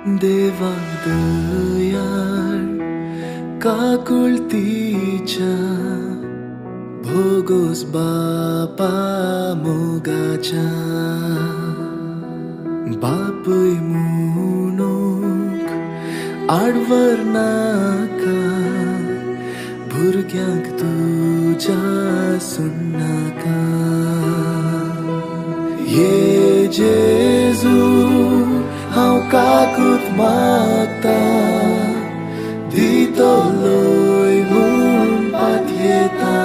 देवा दयाळ काकुळतीच्या भोगोस बापा मोगाच्या बापूय म्हणूंक आडवर नाका भुरग्यांक तुज्या सुन्नाका. ये जेजू हांव काकूत मागता दितलोय म्हूण पातयेता.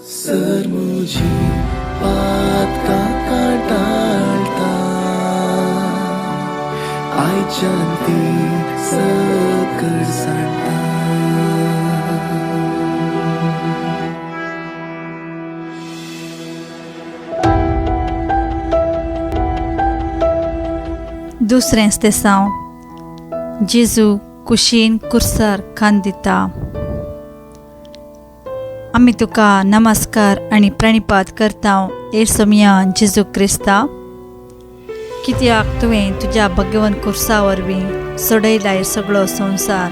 सर म्हजी पातकां कांटाळटा आयच्यान ती सकळ सांडटा. दुसरें स्तेसांव जेजू कुशीन कुर्सार खान दिता. आमी तुका नमस्कार आनी प्रणिपात करता ए सोमया जेजू क्रिस्ता, कित्याक तुवें तुज्या भगवन कुर्सा वरवीं सोडयलाय सगळो संवसार.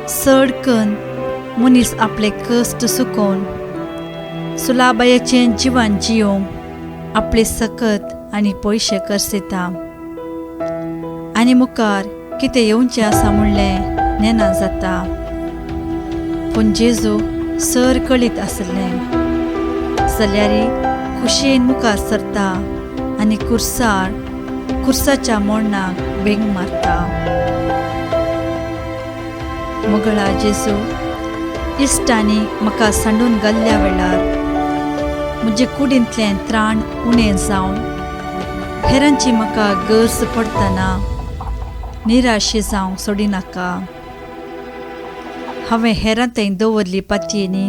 चड कन्न मनीस आपले कश्ट सुकोवन सुलाबायेचें जिवन जियोवंक आपले सकत आनी पयशे खर्चिता आनी मुखार कितें येवचें आसा म्हणलें नेना जाता. पूण जेजू सर कळीत आसलें जाल्यार खुशयेन मुखार सरता आनी कुर्सार कुर्साच्या मोडणाक वेंग मारता. मोगळा जेजू, इश्टांनी म्हाका सांडून घाल्ल्या वेळार म्हजे कुडींतलें त्राण उणें जावन हेरांची म्हाका गरज पडटना निराशे जावंक सोडिनाका. हांवें हेरां थंय दवरली पातयेनी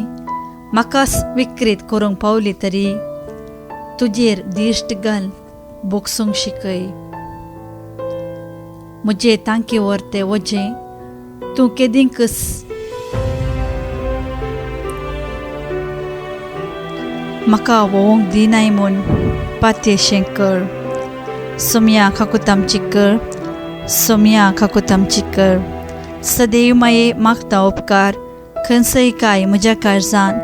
म्हाकाच विक्रीत करूंक पावली तरी तुजेर दिश्ट घाल भोगसूंक शिकय. म्हजे तांकी व्हर तें वजें तूं केदींकच म्हाका व्होवंक दिनाय म्हूण पातयेशें कर. सोमया काकुतामची कर, सोमया काकुतामची कर. सदैव माये मागता उपकार खंयसय काय म्हज्या काळजान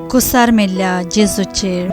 कुसार मेल्ल्या जेजूचेर.